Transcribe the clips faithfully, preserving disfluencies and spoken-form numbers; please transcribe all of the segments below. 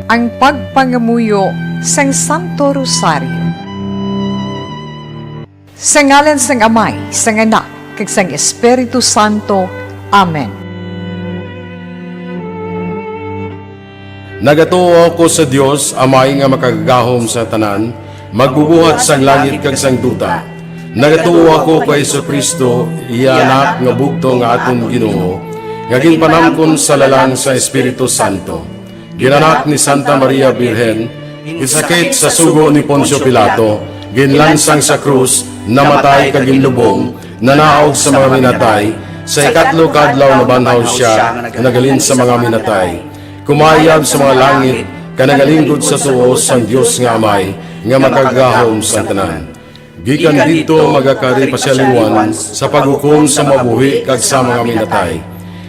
Ang pagpangamuyo sang Santo Rosario. Sa ngalan sang Amay, sang Anak, kag sang Espiritu Santo. Amen. Nagatuo ako sa Dios, Amay nga Makagagahom sa tanan, Magbubuhat sang langit kag sang duta. Nagatuo ako kay Jesu-Cristo, iya Anak nga bugtong nga aton Ginoo, nga ginpanamkon sa lalang sa Espiritu Santo. Ginanak ni Santa Maria Birhen, ginsakit sa sugo ni Poncio Pilato, ginlansang sa krus, namatay kag ginlubong, nanaog sa mga minatay, sa ikatlo ka adlaw nabanhaw sia nga naghalin sa mga minatay. Kumayab sa mga langit, kag nagalingkod sa tuo sang Dios nga Amay, nga Makagagahom sa tanan. Gikan didto magakari pa sia liwat sa paghukom sa mabuhi kag sa mga minatay.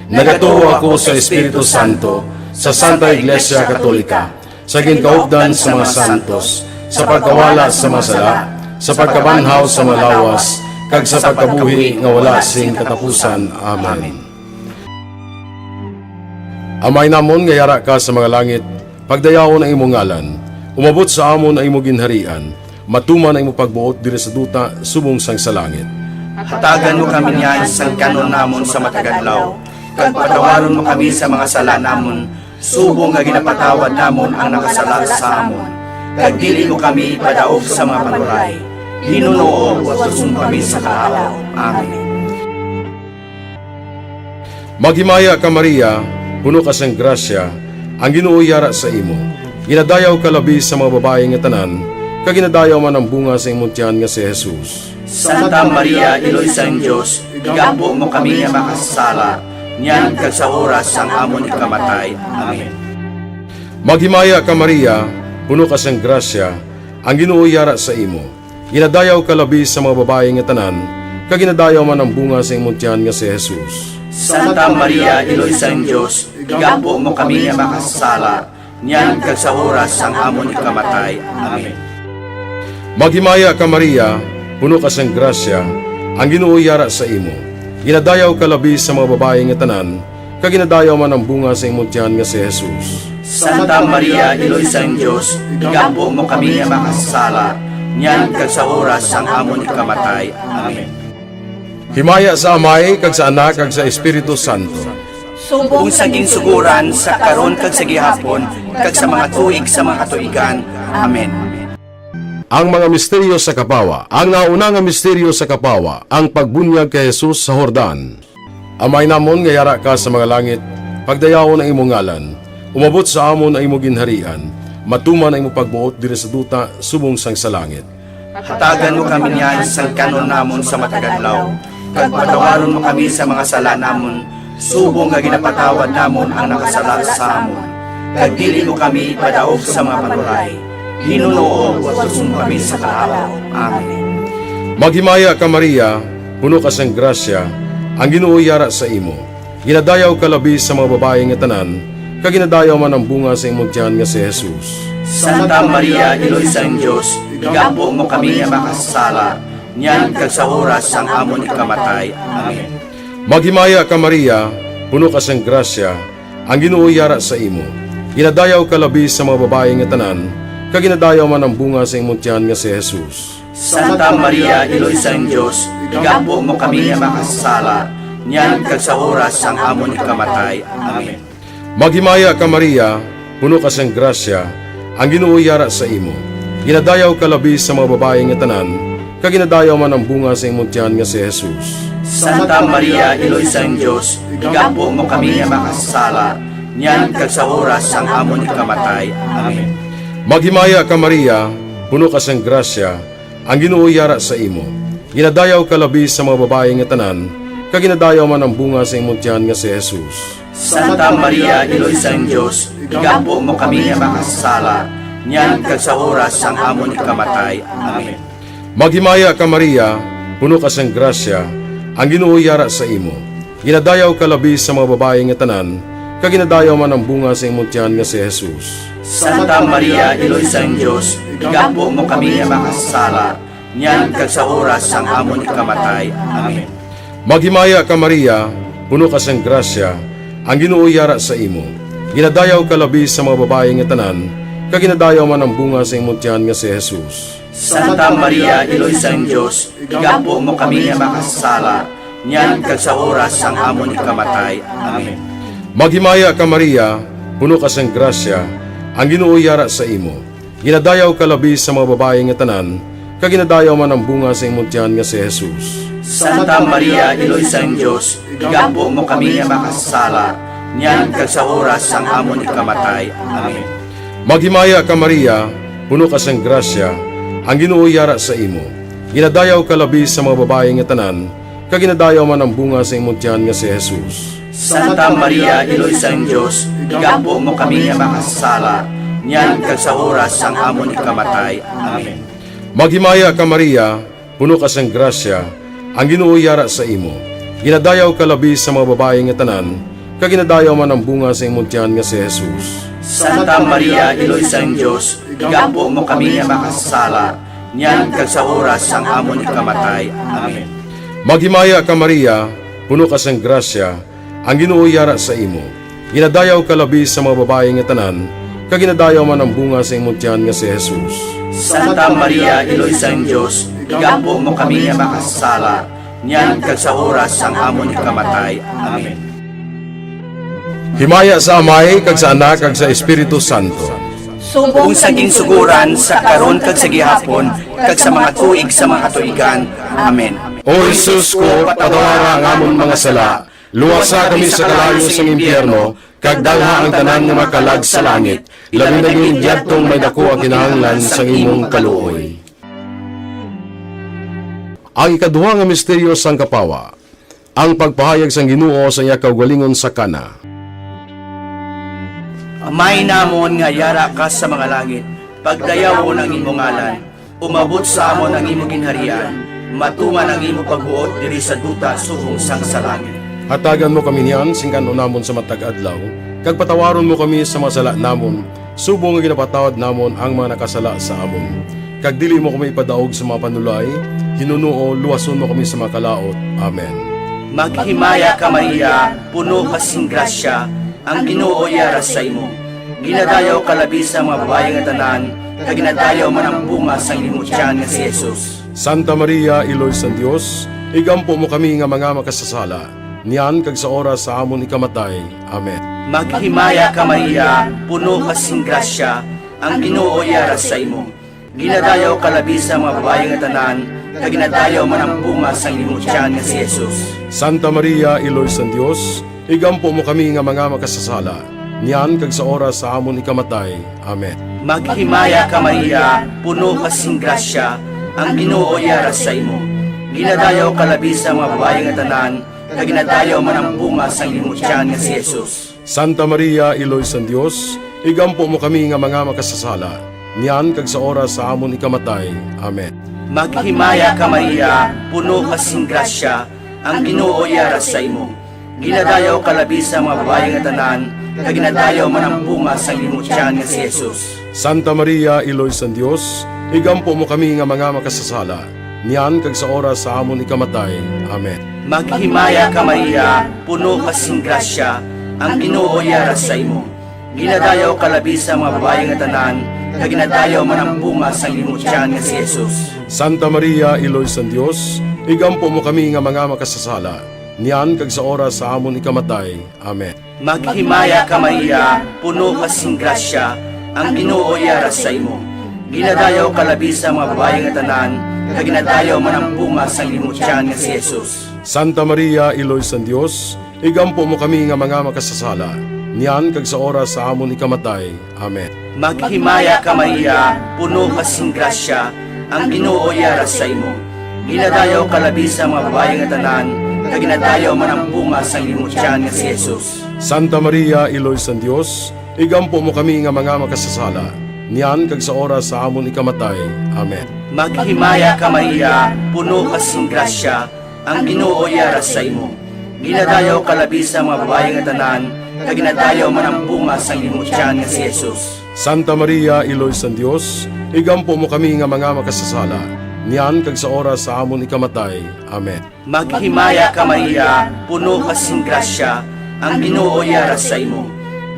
Nagatuo ako sa Espiritu Santo, sa Santa Iglesia Katolika, sa ginkaupdan sa mga santos, sa pagkawala sa mga sala, sa pagkabanhaw sa mga lawas, kag sa pagkabuhi nga wala sing katapusan. Amen. Amay namon nga yara ka sa mga langit, pagdayawon ang imo ngalan. Umabot sa amon ang imo ginharian. Matuman ang imo pagbuot diri sa duta subong sang sa langit. Hatagan mo kami niyan sang kan-on namon sa matag adlaw, kag patawaron mo kami sa mga sala namon, subong nga ginapatawad namon ang nakasala sa amon. Kag dili mo kami ipadaog sa mga panuray. Ginoo, utuson mo kami sa kalapaw. Amen. Maghimaya ka, Maria, puno ka sang grasya, ang Ginoo yara sa imo. Ginadayaw ka labi sa mga babayi nga tanan, kag ginadayaw man ang bunga sa imong tiyan nga si Jesus. Santa Maria, Iloy sang Dios, igampo mo kami nga makasasala, niyan kag sa oras sang amon ikamatay. Amen. Maghimaya ka, Maria, puno ka sang grasya, ang Ginoo yara sa imo. Ginadayaw ka labi sa mga babayi nga tanan, kag ginadayaw man ang bunga sa imong tiyan nga si Jesus. Santa Maria, Iloy sang Dios, igampo mo kami nga makasasala, niyan kag sa oras sang amon ikamatay. Amen. Maghimaya ka, Maria, puno ka sang grasya, ang Ginoo yara sa imo. Ginadayaw ka labi sa mga babayi nga tanan, kag ginadayaw man ang bunga sa imong tiyan nga si Jesus. Santa Maria, Iloy sang Dios, igampo mo kami nga makasasala, niyan kag sa oras sang amon ikamatay. Amen. Himaya sa Amay, kag sa Anak, kag sa Espiritu Santo. Subong sa ginsugoran, sa karon, kag sa gihapon, kag sa mga tuig sa mga katuigan. Amen. Ang mga misteryo sa kapawa. Ang nauna nga misteryo sa kapawa, ang pagbunyag kay Jesus sa Jordan. Amay namon nga yara ka sa mga langit, pagdayawon ang imo ngalan. Umabot sa amon ang imo ginharian. Matuman ang imo pagbuot diri sa duta subong sang sa langit. Hatagan mo kami niyan sang kan-on namon sa matag adlaw, kag patawaron mo kami sa mga sala namon, subong nga ginapatawad namon ang nakasala sa amon. Kag dili mo kami ipadaog sa mga panuray. Ginoo, utuson mo kami sa kalapaw. Amen. Maghimaya ka, Maria, puno ka sang grasya, ang Ginoo yara sa imo. Ginadayaw ka labi sa mga babayi nga tanan, kag ginadayaw man ang bunga sa imong tiyan nga si Jesus. Santa Maria, Iloy sang Dios, igampo mo kami nga makasasala, niyan kag sa oras sang amon ikamatay. Amen. Maghimaya ka, Maria, puno ka sang grasya, ang Ginoo yara sa imo. Ginadayaw ka labi sa mga babayi nga tanan, kag ginadayaw man ang bunga sa imong tiyan nga si Jesus. Santa Maria, Iloy sang Dios, igampo mo kami nga makasasala, niyan kag sa oras sang amon ikamatay. Amen. Maghimaya ka, Maria, puno ka sang grasya, ang Ginoo yara sa imo. Ginadayaw ka labi sa mga babayi nga tanan, kag ginadayaw man ang bunga sa imong tiyan nga si Jesus. Santa Maria, Iloy sang Dios, igampo mo kami nga makasasala, niyan kag sa oras sang amon ikamatay. Amen. Maghimaya ka, Maria, puno ka sang grasya, ang Ginoo yara sa imo. Ginadayaw ka labi sa mga babayi nga tanan, kag ginadayaw man ang bunga sa imong tiyan nga si Jesus. Santa Maria, Iloy sang Dios, igampo mo kami nga makasasala, niyan kag sa oras sang amon ikamatay. Amen. Maghimaya ka, Maria, puno ka sang grasya, ang Ginoo yara sa imo. Ginadayaw ka labi sa mga babayi nga tanan, kag ginadayaw man ang bunga sa imong tiyan nga si Jesus. Santa Maria, Iloy sang Dios, igampo mo kami nga makasasala, niyan kag sa oras sang amon ikamatay. Amen. Maghimaya ka, Maria, puno ka sang grasya, ang Ginoo yara sa imo. Ginadayaw ka labi sa mga babayi nga tanan, kag ginadayaw man ang bunga sa imong tiyan nga si Jesus. Santa Maria, Iloy sang Dios, igampo mo kami nga makasasala, niyan kag sa oras sang amon ikamatay. Amen. Maghimaya ka, Maria, puno ka sang grasya, ang Ginoo yara sa imo. Ginadayaw ka labi sa mga babayi nga tanan, kag ginadayaw man ang bunga sa imong tiyan nga si Jesus. Santa Maria, Iloy sang Dios, igampo mo kami nga makasasala, niyan kag sa oras sang amon ikamatay. Amen. Maghimaya ka, Maria, puno ka sang grasya, ang Ginoo yara sa imo. Ginadayaw ka labi sa mga babayi nga tanan, kag ginadayaw man ang bunga sa imong tiyan nga si Jesus. Santa Maria, Iloy sang Dios, igampo mo kami nga makasasala, niyan kag sa oras sang amon ikamatay. Amen. Maghimaya ka, Maria, puno ka sang grasya, ang Ginoo yara sa imo. Ginadayaw ka labi sa mga babayi nga tanan, kag ginadayaw man ang bunga sa imong tiyan nga si Jesus. Santa Maria, Iloy sang Dios, igampo mo kami nga makasasala, niyan kag sa oras sang amon ikamatay. Amen. Maghimaya ka, Maria, puno ka sang grasya, ang Ginoo yara sa imo. Ginadayaw ka labi sa mga babayi nga tanan, kag ginadayaw man ang bunga sa imong tiyan nga si Jesus. Santa Maria, Iloy sang Dios, igampo mo kami nga makasasala, niyan kag sa oras sang amon ikamatay. Amen. Himaya sa Amay, kag sa Anak, kag sa Espiritu Santo. Subong sa ginsuguran, sa karon, kag sa gihapon, kag sa mga tuig sa mga katuigan. Amen. O Jesus ko, patawara ang amon mga sala, luwasa kami sa kalayo sang impyerno, kag dalha ang tanan nga makalag sa langit, labi na gid yadtong may daku ang kinahanglan sang imong kaluoy. Ang ikaduha nga misteryo sang kapawa, ang pagpahayag sang Ginoo sa iya kaugalingon sa Cana. Amay namon nga yara ka sa mga langit, pagdayawon ang imo ngalan, umabot sa amon ang imo ginharian, matungan ang imo pagbuot diri sa duta subong sang sa langit. Hatagan mo kami niyan sing kan-on namon sa matag adlaw, kag patawaron mo kami sa mga sala namon, subong nga ginapatawad namon ang mga nakasala sa amon. Kag dili mo kami ipadaog sa mga panulay, hinunoo, luwason mo kami sa mga kalaut. Amen. Maghimaya ka, Maria, puno ka sing grasya, ang Ginoo yara sa imo. Ginadayaw ka labi sa mga babayi nga tanan, kag ginadayaw man ang bunga sang imo tiyan nga si Jesus. Santa Maria, Iloy sang Dios, igampo mo kami nga mga makasasala, niyan kag sa oras sa amon ikamatay. Amen. Maghimaya ka, Maria, puno ka sing grasya, ang Ginoo yara sa imo. Ginadayaw ka labi sa mga babayi nga tanan, kag ginadayaw man ang bunga sang imo tiyan nga si Jesus. Santa Maria, Iloy sang Dios, igampo mo kami nga mga makasasala, niyan kag sa oras sa amon ikamatay. Amen. Maghimaya ka, Maria, puno ka sing grasya, ang Ginoo yara sa imo. Ginadayaw ka labi sa mga babayi nga tanan, kag ginadayaw man ang bunga sang imo tiyan nga si Jesus. Santa Maria, Iloy sang Dios, igampo mo kami nga mga makasasala, niyan kag sa oras sa amon ikamatay. Amen. Maghimaya ka, Maria, puno ka sing grasya, ang Ginoo yara sa imo. Ginadayaw ka labi sa mga babayi nga tanan, kag ginadayaw man ang bunga sang imo tiyan nga si Jesus. Santa Maria, Iloy sang Dios, igampo mo kami nga mga makasasala, niyan kag sa oras sa amon ikamatay. Amen. Maghimaya ka, Maria, puno ka sing grasya, ang Ginoo yara sa imo. Ginadayaw ka labi sa mga babayi nga tanan, kag ginadayaw man ang bunga sang imo tiyan nga si Jesus. Santa Maria, Iloy sang Dios, igampo mo kami nga mga makasasala, niyan kag sa oras sa amon ikamatay. Amen. Maghimaya ka, Maria, puno ka sing grasya, ang Ginoo yara sa imo. Ginadayaw ka labi sa mga babayi nga tanan, kag ginadayaw man ang bunga sang imo tiyan nga si Jesus. Santa Maria, Iloy sang Dios, igampo mo kami nga mga makasasala, niyan kag sa oras sa amon ikamatay. Amen. Maghimaya ka, Maria, puno ka sing grasya, ang Ginoo yara sa imo. Ginadayaw ka labi sa mga babayi nga tanan, kag ginadayaw man ang bunga sang imo tiyan nga si Jesus. Santa Maria, Iloy sang Dios, igampo mo kami nga mga makasasala, niyan kag sa oras sa amon ikamatay. Amen. Maghimaya ka, Maria, puno ka sing grasya, ang Ginoo yara sa imo. Ginadayaw ka labi sa mga babayi nga tanan, kag ginadayaw man ang bunga sang imo tiyan nga si Jesus. Santa Maria, Iloy sang Dios, igampo mo kami nga mga makasasala, niyan kag sa oras sa amon ikamatay. Amen. Maghimaya ka, Maria, puno ka sing grasya, ang Ginoo yara sa imo.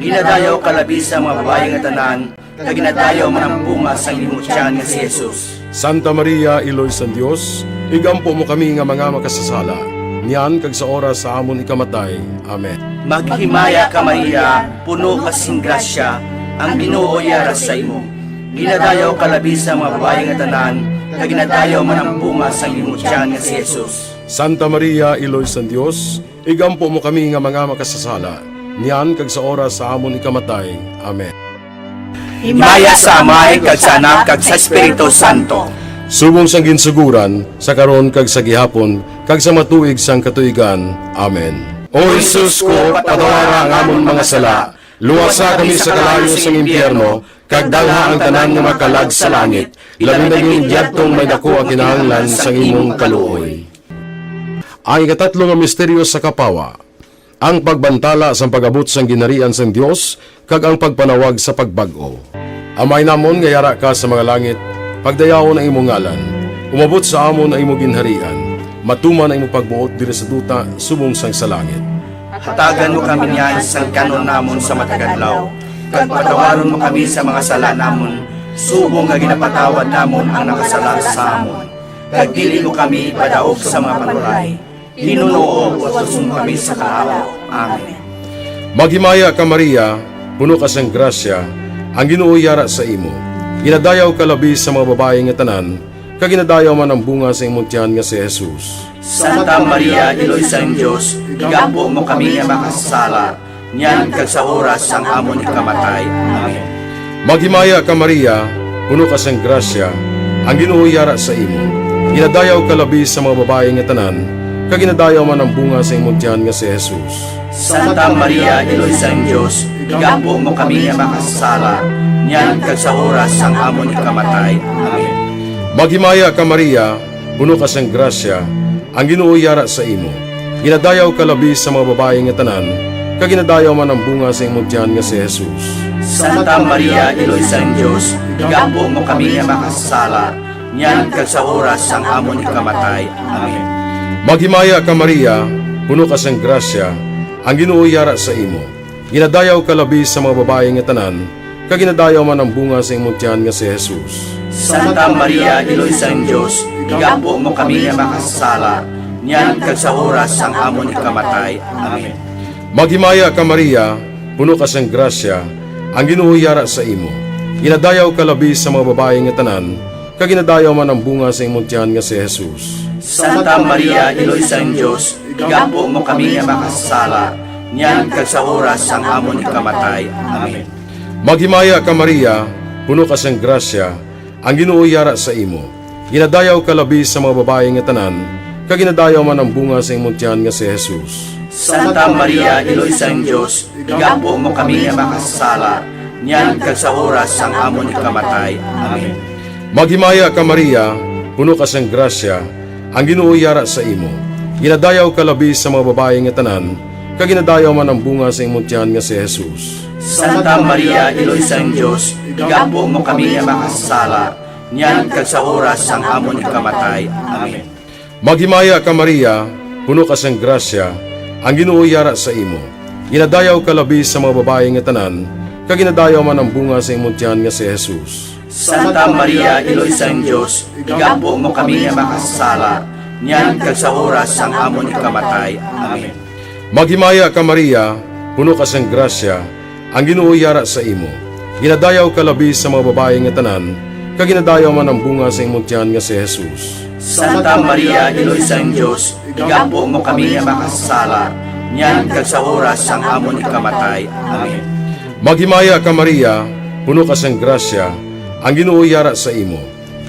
Ginadayaw ka labi sa mga babayi nga tanan, kag ginadayaw man ang bunga sang imong tiyan nga si Jesus. Santa Maria, Iloy sang Dios, igampo mo kami nga mga makasasala, niyan kag sa oras sa amon ikamatay. Amen. Maghimaya ka, Maria, puno ka sing grasya, ang Ginoo yara sa imo. Ginadayaw ka labi sa mga babayi nga tanan, kag ginadayaw man ang bunga sang imong tiyan nga si Jesus. Santa Maria, Iloy sang Dios, igampo mo kami nga mga makasasala, niyan kag sa oras sa amon ikamatay. Amen. Himaya sa Amay, kag sa Anak, kag sa Espiritu Santo. Subong sang ginsugoran, sa karon kag sa gihapon, kag sa mga tuig sang katuigan. Amen. O Jesus ko, patawara ang amon mga sala, luwasa kami sa kalayo sang impyerno, kag dalha ang tanan nga makalag sa langit, labi na gid yadtong may daku ang kinahanglan sang imong kaluoy. Ang ikatatlo nga misteryo sa kapawa, ang pagbantala sang pag-abot sang ginharian sang Dios kag ang pagpanawag sa pagbag-o. Amay namon nga yara ka sa mga langit, pagdayawon ang imong ngalan. Umabot sa amon ang imong ginharian. Matuman ang imong pagbuot diri sa duta subong sang sa langit. Hatagan mo kami niyan sang kan-on namon sa matag adlaw, kag patawaron mo kami sa mga sala namon, subong nga ginapatawad namon ang nakasala sa amon. Kag dili mo kami ipadaog sa mga panuray. Ginoo, utuson mo kami sa kahawa. Amen. Maghimaya ka, Maria, puno ka sang grasya, ang Ginoo yara sa imo. Ginadayaw ka labi sa mga babayi nga tanan, kag ginadayaw man ang bunga sa imong tiyan nga si Jesus. Santa Maria, Iloy sang Dios, igampo mo kami nga makasasala, niyan kag sa oras sang amon ikamatay. Amen. Maghimaya ka, Maria, puno ka sang grasya, ang Ginoo yara sa imo. Ginadayaw ka labi sa mga babayi nga tanan, kag ginadayaw man ang bunga sa imong tiyan nga si Jesus. Santa Maria, Iloy sang Dios, igampo mo kami nga makasasala, niyan kag sa oras sang amon ikamatay. Amen. Maghimaya ka, Maria, puno ka sang grasya, ang Ginoo yara sa imo. Ginadayaw ka labi sa mga babayi nga tanan, kag ginadayaw man ang bunga sa imong tiyan nga si Jesus. Santa Maria, Iloy sang Dios, igampo mo kami nga makasasala, niyan kag sa oras sang amon ikamatay. Amen. Maghimaya ka, Maria, puno ka sang grasya, ang Ginoo yara sa imo. Ginadayaw ka labi sa mga babayi nga tanan, kag ginadayaw man ang bunga sa imong tiyan nga si Jesus. Santa Maria, Iloy sang Dios, igampo mo kami nga makasasala, niyan kag sa oras sang amon ikamatay. Amen. Maghimaya ka, Maria, puno ka sang grasya, ang Ginoo yara sa imo. Ginadayaw ka labi sa mga babayi nga tanan, kag ginadayaw man ang bunga sa imong tiyan nga si Jesus. Santa Maria, Iloy sang Dios, igampo mo kami nga makasasala, niyan kag sa oras sang amon ikamatay. Amen. Maghimaya ka, Maria, puno ka sang grasya, ang Ginoo yara sa imo. Ginadayaw ka labi sa mga babayi nga tanan, kag ginadayaw man ang bunga sa imong tiyan nga si Jesus. Santa Maria, Iloy sang Dios, igampo mo kami nga makasasala, niyan kag sa oras sang amon ikamatay. Amen. Maghimaya ka, Maria, puno ka sang grasya, ang Ginoo yara sa imo. Ginadayaw ka labi sa mga babayi nga tanan, kag ginadayaw man ang bunga sa imong tiyan nga si Jesus. Santa Maria, Iloy sang Dios, igampo mo kami nga makasasala, niyan kag sa oras sang amon ikamatay. Amen. Maghimaya ka, Maria, puno ka sang grasya, ang Ginoo yara sa imo. Ginadayaw ka labi sa mga babayi nga tanan, kag ginadayaw man ang bunga sa imong tiyan nga si Jesus. Santa Maria, Iloy sang Dios, igampo mo kami nga makasasala, niyan kag sa oras sang amon ikamatay. Amen. Maghimaya ka, Maria, puno ka sang grasya, ang Ginoo yara sa imo. Ginadayaw ka labi sa mga babayi nga tanan, kag ginadayaw man ang bunga sa imong tiyan nga si Jesus. Santa Maria, Iloy sang Dios, igampo mo kami nga makasasala, niyan kag sa oras sang amon ikamatay. Amen. Maghimaya ka, Maria, puno ka sang grasya, ang Ginoo yara sa imo.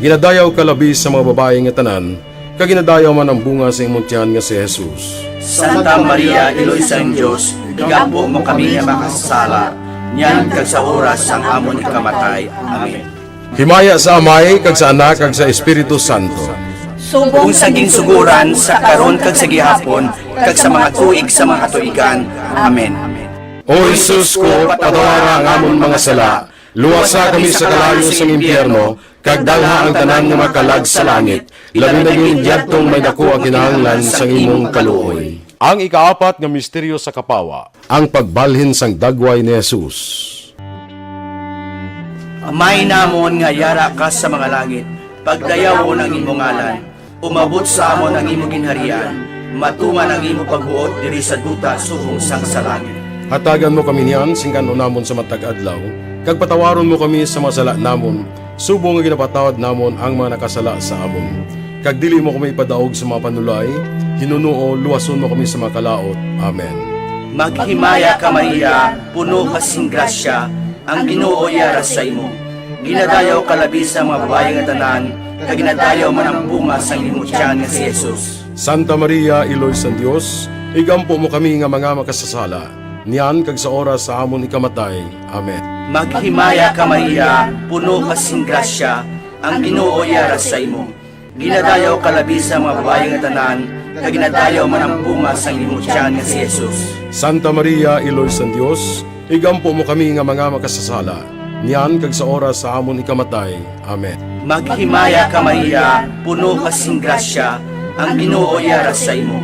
Ginadayaw ka labi sa mga babayi nga tanan, kag ginadayaw man ang bunga sa imong tiyan nga si Jesus. Santa Maria, Iloy sang Dios, igampo mo kami nga makasasala, niyan kag sa oras sang amon ikamatay. Amen. Himaya sa Amay, kag sa Anak, kag sa Espiritu Santo. Subong sa ginsugoran, sa karon, kag sa gihapon, kag sa mga tuig sa mga katuigan. Amen. O Jesus ko, patawara ang amon mga sala, luwasa kami sa kalayo sang impyerno, kag dalha ang tanan nga makalag sa langit, labi na gid yadtong may daku ang kinahanglan sang imong kaluoy. Ang ikaapat nga misteryo sa kapawa, ang pagbalhin sang dagway ni Jesus. Amay namon nga yara ka sa mga langit, pagdayawon ang imo ngalan. Umabot sa amon ang imo ginharian. Matuman ang imo pagbuot diri sa duta subong sang sa langit. Hatagan mo kami niyan sing kan-on namon sa matag adlaw, kag patawaron mo kami sa mga sala namon, subong nga ginapatawad namon ang mga nakasala sa amon. Kag dili mo kami ipadaog sa mga panulay, hinunoo, luwason mo kami sa mga kalaut. Amen. Maghimaya ka, Maria, puno ka sing grasya, ang Ginoo yara sa imo. Ginadayaw ka labi sa mga babayi nga tanan, kag ginadayaw man ang bunga sang imo tiyan nga si Jesus. Santa Maria, Iloy sang Dios, igampo mo kami nga mga makasasala, niyan kag sa oras sa amon ikamatay. Amen. Maghimaya ka, Maria, puno ka sing grasya, ang Ginoo yara sa imo. Ginadayaw ka labi sa mga babayi nga tanan, kag ginadayaw man ang bunga sang imo tiyan nga si Jesus. Santa Maria, Iloy sang Dios, igampo mo kami nga mga makasasala, niyan kag sa oras sa amon ikamatay. Amen. Maghimaya ka, Maria, puno ka sing grasya, ang Ginoo yara sa imo.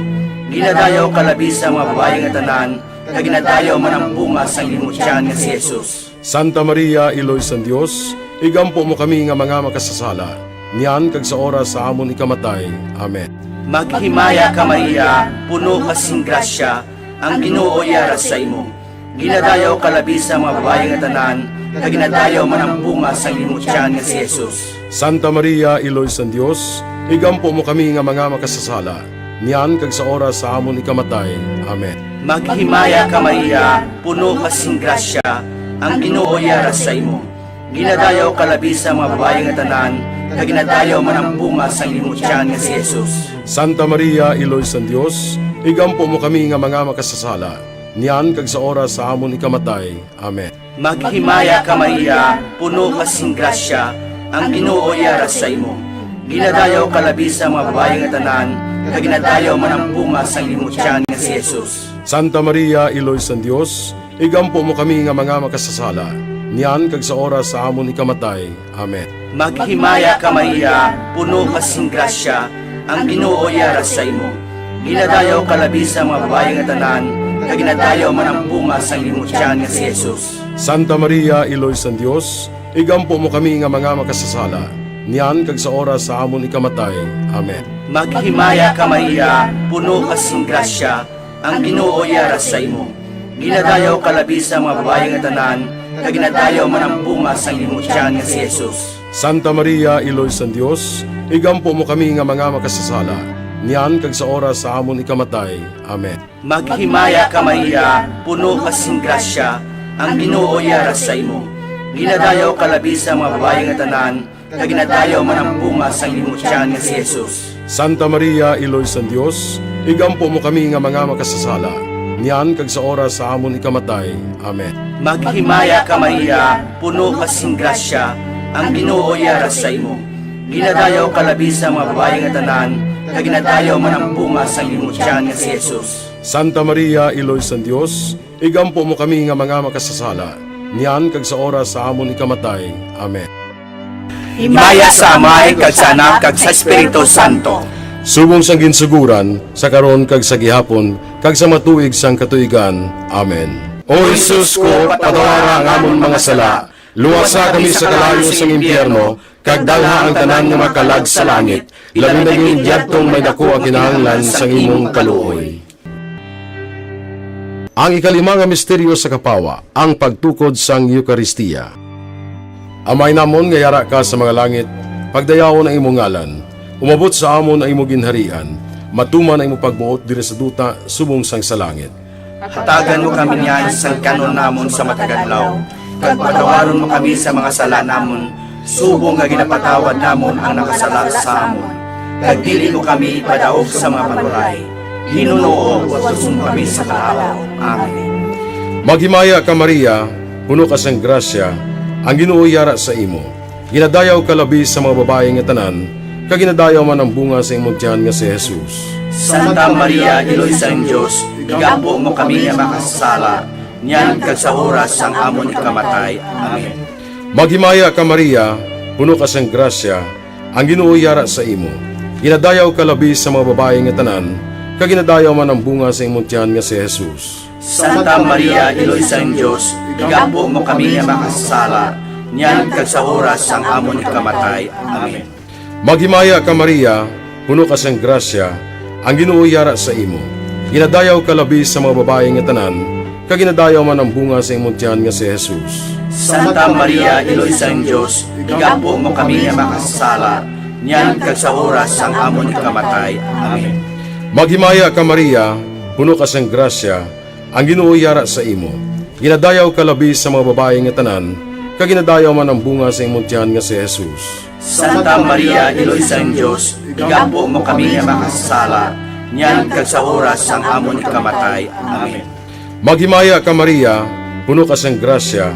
Ginadayaw ka labi sa mga babayi nga tanan, kag ginadayaw man ang bunga sang imo tiyan nga si Jesus. Santa Maria, Iloy sang Dios, igampo mo kami nga mga makasasala, niyan kag sa oras sa amon ikamatay. Amen. Maghimaya ka, Maria, puno ka sing grasya, ang Ginoo yara sa imo. Ginadayaw ka labi sa mga babayi nga tanan, kag ginadayaw man ang bunga sang imo tiyan nga si Jesus. Santa Maria, Iloy sang Dios, igampo mo kami nga mga makasasala, niyan kag sa oras sa amon ikamatay. Amen. Maghimaya ka, Maria, puno ka sing grasya, ang Ginoo yara sa imo. Ginadayaw ka labi sa mga babayi nga tanan, kag ginadayaw man ang bunga sang imo tiyan nga si Jesus. Santa Maria, Iloy sang Dios, igampo mo kami nga mga makasasala, niyan kag sa oras sa amon ikamatay. Amen. Maghimaya ka, Maria, puno ka sing grasya, ang Ginoo yara sa imo. Ginadayaw ka labi sa mga babayi nga tanan, kag ginadayaw man ang bunga sang imo tiyan nga si Jesus. Santa Maria, Iloy sang Dios, igampo mo kami nga mga makasasala, niyan kag sa oras sa amon ikamatay. Amen. Maghimaya ka, Maria, puno ka sing grasya, ang Ginoo yara sa imo. Ginadayaw ka labi sa mga babayi nga tanan, kag ginadayaw man ang bunga sang imo tiyan nga si Jesus. Santa Maria, Iloy sang Dios, igampo mo kami nga mga makasasala, niyan kag sa oras sa amon ikamatay. Amen. Maghimaya ka, Maria, puno ka sing grasya, ang Ginoo yara sa imo. Ginadayaw ka labi sa mga babayi nga tanan, kag ginadayaw man ang bunga sang imo tiyan nga si Jesus. Santa Maria, Iloy sang Dios, igampo mo kami nga mga makasasala, niyan kag sa oras sa amon ikamatay. Amen. Maghimaya ka, Maria, puno ka sing grasya, ang Ginoo yara sa imo. Ginadayaw ka labi sa mga babayi nga tanan, kag ginadayaw man ang bunga sang imo tiyan nga si Jesus. Santa Maria, Iloy sang Dios, igampo mo kami nga mga makasasala, niyan kag sa oras sa amon ikamatay. Amen. Maghimaya ka, Maria, puno ka sing grasya, ang Ginoo yara sa imo. Ginadayaw ka labi sa mga babayi nga tanan, kag ginadayaw man ang bunga sang imo tiyan nga si Jesus. Santa Maria, Iloy sang Dios, igampo mo kami nga mga makasasala, niyan kag sa oras sa amon ikamatay. Amen. Himaya sa Amay, kag sa Anak, kag sa Espiritu Santo. Subong sang ginsugoran, sa karon kag sa gihapon, kag sa matuig sang katuigan. Amen. O Jesus ko, patawara ang amon mga sala, luwasa kami sa kalayo sang impyerno, kag dalha ang tanan nga makalag sa langit, labi na gid yadtong may daku ang kinahanglan sang imong kaluoy. Ang ikalima nga misteryo sa kapawa, ang pagtukod sang Eukaristia. Amay namon nga yara ka sa mga langit, pagdayawon ang imo ngalan, umabot sa amon ang imo ginharian, matuman ang imo pagbuot diri sa duta subong sang sa langit. Hatagan mo kami niyan sang kan-on namon sa matag adlaw, kag patawaron mo kami sa mga sala namon, subong nga ginapatawad namon ang nakasala sa amon. Kag dili mo kami ipadaog sa mga panulay. Hinunoo, luwason mo kami sa kalaut. Amen. Maghimaya ka, Maria, puno ka sang grasya, ang Ginoo yara sa imo. Ginadayaw ka labi sa mga babayi nga tanan, kag ginadayaw man ang bunga sa imong tiyan nga si Jesus. Santa Maria, Iloy sang Dios, igampo mo kami nga makasasala, niyan kag sa oras sang amon ikamatay. Amen. Maghimaya ka, Maria, puno ka sang grasya, ang Ginoo yara sa imo. Ginadayaw ka labi sa mga babayi nga tanan, kag ginadayaw man ang bunga sa imong tiyan nga si Jesus. Santa Maria, Iloy sang Dios, igampo mo kami nga makasasala, niyan kag sa oras sang amon ikamatay. Amen. Maghimaya ka, Maria, puno ka sang grasya, ang Ginoo yara sa imo. Ginadayaw ka labi sa mga babayi nga tanan, kag ginadayaw man ang bunga sa imong tiyan nga si Jesus. Santa Maria, Iloy sang Dios, igampo mo kami nga makasasala, niyan kag sa oras sang amon ikamatay. Amen. Maghimaya ka, Maria, puno ka sang grasya, ang Ginoo yara sa imo. Ginadayaw ka labi sa mga babayi nga tanan, kag ginadayaw man ang bunga sa imong tiyan nga si Jesus. Santa Maria, Iloy sang Dios, igampo mo kami nga makasasala, niyan kag sa oras sang amon ikamatay. Amen. Maghimaya ka, Maria, puno ka sang grasya,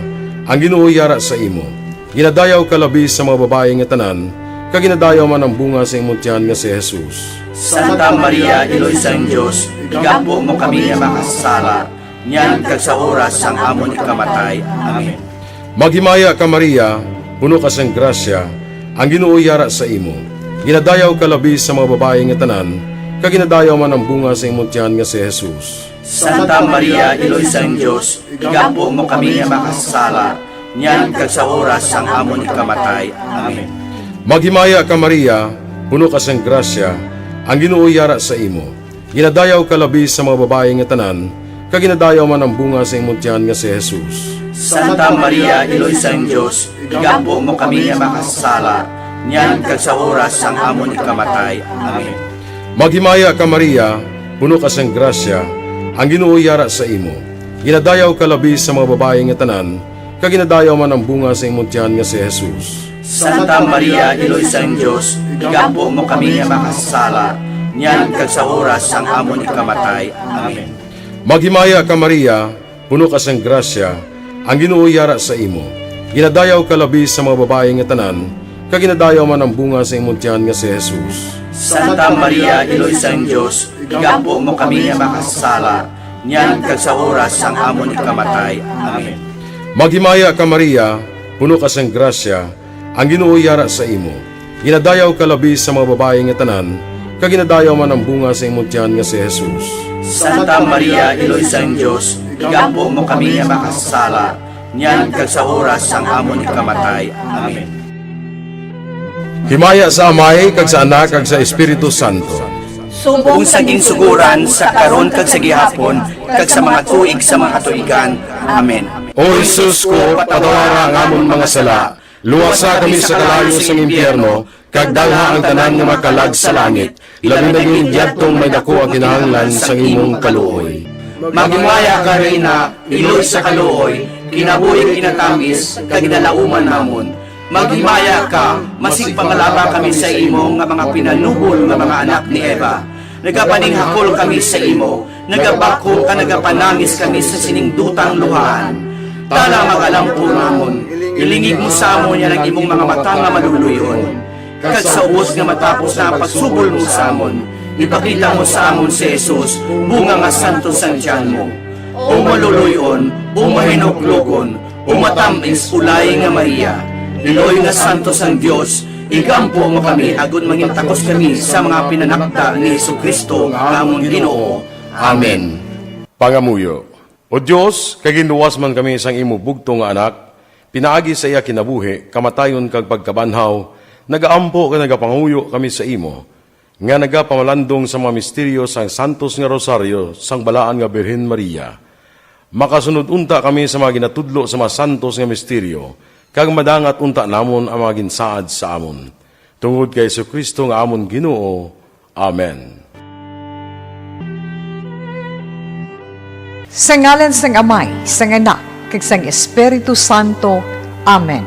ang Ginoo yara sa imo. Ginadayaw ka labi sa mga babayi nga tanan, kag ginadayaw man ang bunga sa imong tiyan nga si Jesus. Santa Maria, Iloy sang Dios, igampo mo kami nga makasasala, niyan kag sa oras sang amon ikamatay. Amen. Maghimaya ka, Maria, puno ka sang grasya, ang Ginoo yara sa imo. Ginadayaw ka labi sa mga babayi nga tanan, kag ginadayaw man ang bunga sa imong tiyan nga si Jesus. Santa Maria, Iloy sang Dios, igampo mo kami nga makasasala, niyan kag sa oras sang amon ikamatay. Amen. Maghimaya ka, Maria, puno ka sang grasya, ang Ginoo yara sa imo. Ginadayaw ka labi sa mga babayi nga tanan, kag ginadayaw man ang bunga sa imong tiyan nga si Jesus. Santa Maria, Iloy sang Dios, igampo mo kami nga makasasala, niyan kag sa oras sang amon ikamatay. Amen. Maghimaya ka, Maria, puno ka sang grasya, ang Ginoo yara sa imo. Ginadayaw ka labi sa mga babayi nga tanan, kag ginadayaw man ang bunga sa imong tiyan nga si Jesus. Santa Maria, Iloy sang Dios, igampo mo kami nga makasasala, niyan kag sa oras sang amon ikamatay. Amen. Maghimaya ka, Maria, puno ka sang grasya, ang Ginoo yara sa imo. Ginadayaw ka labi sa mga babayi nga tanan, kag ginadayaw man ang bunga sa imong tiyan nga si Jesus. Santa Maria, Iloy sang Dios, igampo mo kami nga makasasala, niyan kag sa oras sang amon ikamatay. Amen. Maghimaya ka, Maria, puno ka sang grasya, ang Ginoo yara sa imo. Ginadayaw ka labi sa mga babayi nga tanan, kag ginadayaw man ang bunga sa imong tiyan nga si Jesus. Santa Maria, Iloy sang Dios, igampo mo kami nga makasasala, niyan kag sa oras sang amon ikamatay. Amen. Himaya sa Amay, kag sa Anak, kag sa Espiritu Santo. Subong sa ginsugoran, sa karon, kag sa gihapon, kag sa mga tuig sa mga katuigan. Amen. O Jesus ko, patawara ang amon mga sala, luwasa kami sa kalayo sang impyerno, kag dalha ang tanan nga makalag sa langit, labi na gid yadtong may daku ang kinahanglan sang imong kaluoy. Maghimaya ka, Reyna, iloy sa kaluoy, kinabuhi kinatamis, kag ginalauman namon. Maghimaya ka, masigpangalaba kami sa imo nga mga pinalubol nga mga anak ni Eva. Nagapaninghakol kami sa imo, nagabakho ka, nagapanangis kami sa sining dutang luhaan. Tana, mag-alampo namon, ilingig mo sa amon yan ang imong mga mata nga maluluy-on. Kag sa ubos nga matapos na ang pagsubol mo sa amon, ipakita mo sa amon si Jesus, bunga nga santos sang tiyan mo. O maluluy-on, o mahinuklogon, o matamis, ulay nga Maria, iloy nga santos sang Dios, igampo mo kami agod mangin takos kami sa mga pinanakda ni Jesu-Cristo nga amon Ginoo. Amen. Pangamuyo. O Dios, kay ginluwas man kami sang imo bugtong nga Anak, pinaagi sa iya kinabuhi, kamatayon, kag pagkabanhaw, nagaampo kag nagapangamuyo kami sa imo, nga nagapamalandong sa mga misteryo sang santos nga rosaryo sang balaan nga Birhen Maria. Makasunod unta kami sa mga ginatudlo sa mga santos nga misteryo, kag madangat unta namon ang mga ginsaad sa amon. Tungod kay Jesu-Cristo nga amon Ginoo. Amen. Sa ngalan sang Amay, sang Anak, kag sang Espiritu Santo. Amen.